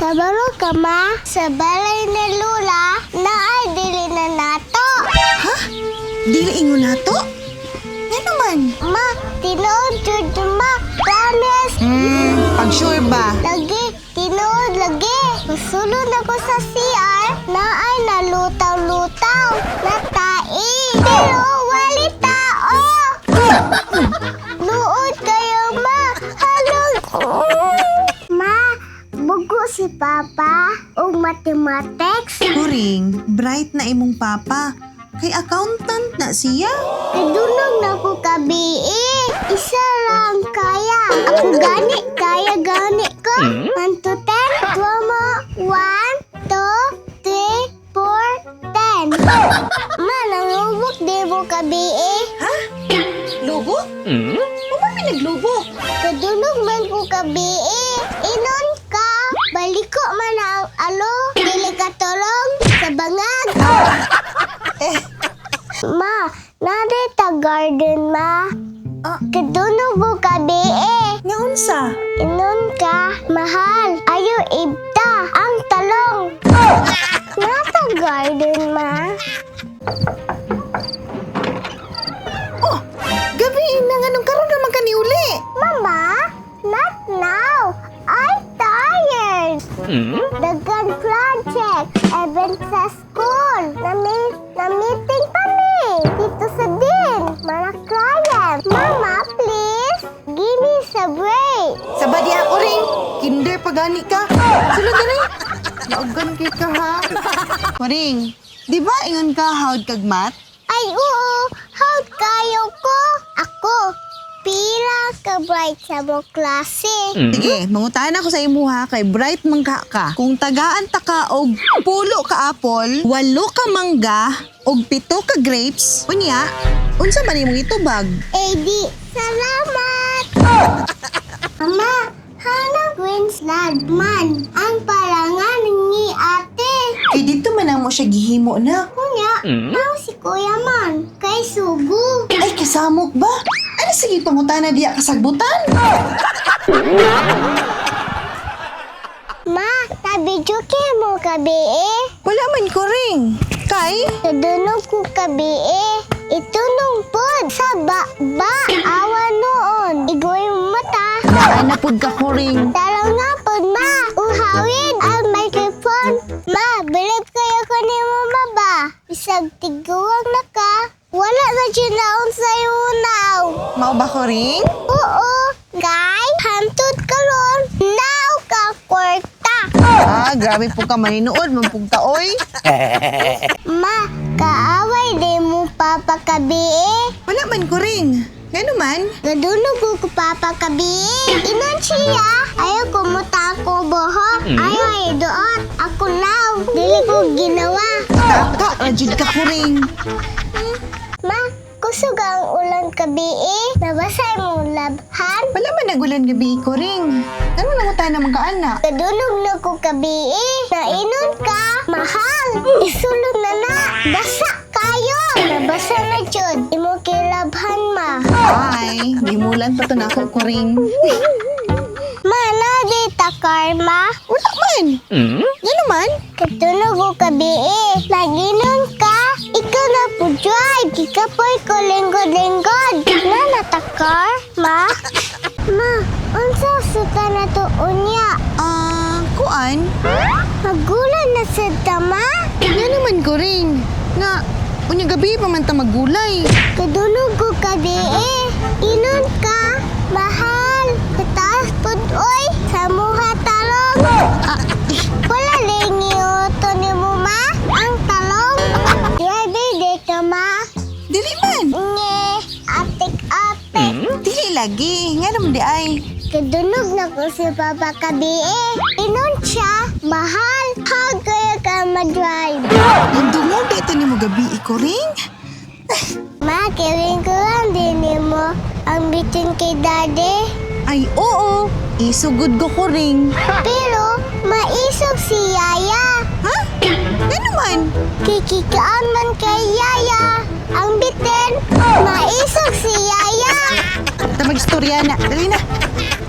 Kabalo ka, Ma, sa balay ni Lula, naay dili na nato. Ha? Dili ingon nato? Nga naman? Ma, tinuod jud, Ma. Promise. Pag sure ba? Lagi, tinuod lagi. Musulod ako sa CR, naay nalutaw-lutaw, natai. Pero wali tao. Luod kayo, Ma. Halong. Ma, bugo si Papa og mathematics. Kuring, bright na imong papa. Kay accountant na siya. Kadunong na ko kabii. Isa lang kaya. Ako gani, kaya gani ko. 1 to 10. Tuwa mo. 1, 2, 3, 4, 10. Ma, nangubok di mo kabii. Ha? Lubok? Uma mi naglubok. Kadunong man ko kabii. Inon ka. Baliko man ang alo. Dili ka tulong sa bangag. Eh, Ma, narita garden, Ma. Ah. Kadunong ko kabii. Nga unsa? Inon ka, mahal. Ayo ibta ang talong. Nasa garden, Ma. Oh, gabi na nga nung karon naman ka ni uli. Mama, not now. I'm tired. Dagan project, event sa school. Na meeting pa mi. Dito sa din, mga client. Mama, please, give me sa break. Sa badi ako ring. Kinder pa gani ka. Sulod diri. Naugan kay ka ha. Kuring, di ba ingon ka howd kag math? Ay, oo. How kayo ko? Ako, pila ka bright sa mo klase. Sige, mangutahan ako sa imuha kay bright man ka ka. Kung tagaan ta ka og 10 ka apple, 8 ka mangga, og 7 ka grapes, unya, unsa man imong itubag? Eh di, salamat! Mama, hanang Queensland man ang parangan ni ate. Kay dito man ang mo siya gihimo na. Kunya, ang si kuya man, kay Sugo. Ay, kasamok ba? Ano sige pangutana diya kasagbutan? Ma, nabidyo kay mo kabi eh. Wala man ko ring. Kay? Nadunong ko kabi eh. Itunong pod sa ba, awa noon. Igoy mata. Naa na pud ka ko ring. Talong nga pod, Ma. Uhawin ang microphone. Ma, bilib kayo ko ni mama ba? Isang tiguang na ka. Wala na naon sa iyo now. Mao ba ko ring? Oo, kay hantod karon now ka kwarta. Ah, grabe po ka maninuod, mampug ka oy. Ma, kaaway di mo Papa kabi eh. Wala man ko ring. Ngano man? Gadulog ko ko Papa kabi. Inon siya. Ayaw kumuta ako buhok. Ayaw ay duot. Ako now. Dili ko ginawa. Taka, rajid ka ko ring. Ma, kusog ang ulan kabi eh. Nabasa mo labhan. Wala man nagulan gabi ko ring. Ano nangutan na mga anak? Kadulog na ko kabi eh. Nainon ka. Mahal. Isulod na na. Basa kayo. Nabasa na jud. Imo kilabhan, Ma. Ay, gimulan pa to na ako ko ring. Ma, nagita karma. Wala man. Ngano man? Katulog ko kabi eh. Naginon ka. Ikaw na po drive. Kikapoy ko linggod-linggod. Na natakar, Ma? Ma, unsa suta na to unya? Ah, kuan? Magulan na sa tama? Ngano man ko ring? Nga, unya gabi pa man ta maggulay. Kadulog ko kabi eh. Inon ka, mahal. Kataas pod oy. Sa muha talong. Ah, Wala lingi to ni mo, Ma. Ang talong. Driver dito, Ma. Dili man. Nge, atik-atik. Dili lagi. Ngano man di ay? Kadunog na ko si Papa kabi eh. Inon siya, mahal. How kaya ka ma-drive? Ang dungog dito ni mo gabi ko ring. Ma, kiring ko lang din mo ang bitin kay Daddy. Ay, oo. Isugod ko ko ring. Pero, maisog si Yaya. Ha? Ngano man? Kikikaan man kay Yaya. Ang bitin, maisog si Yaya. Ta magstorya na. Dali na.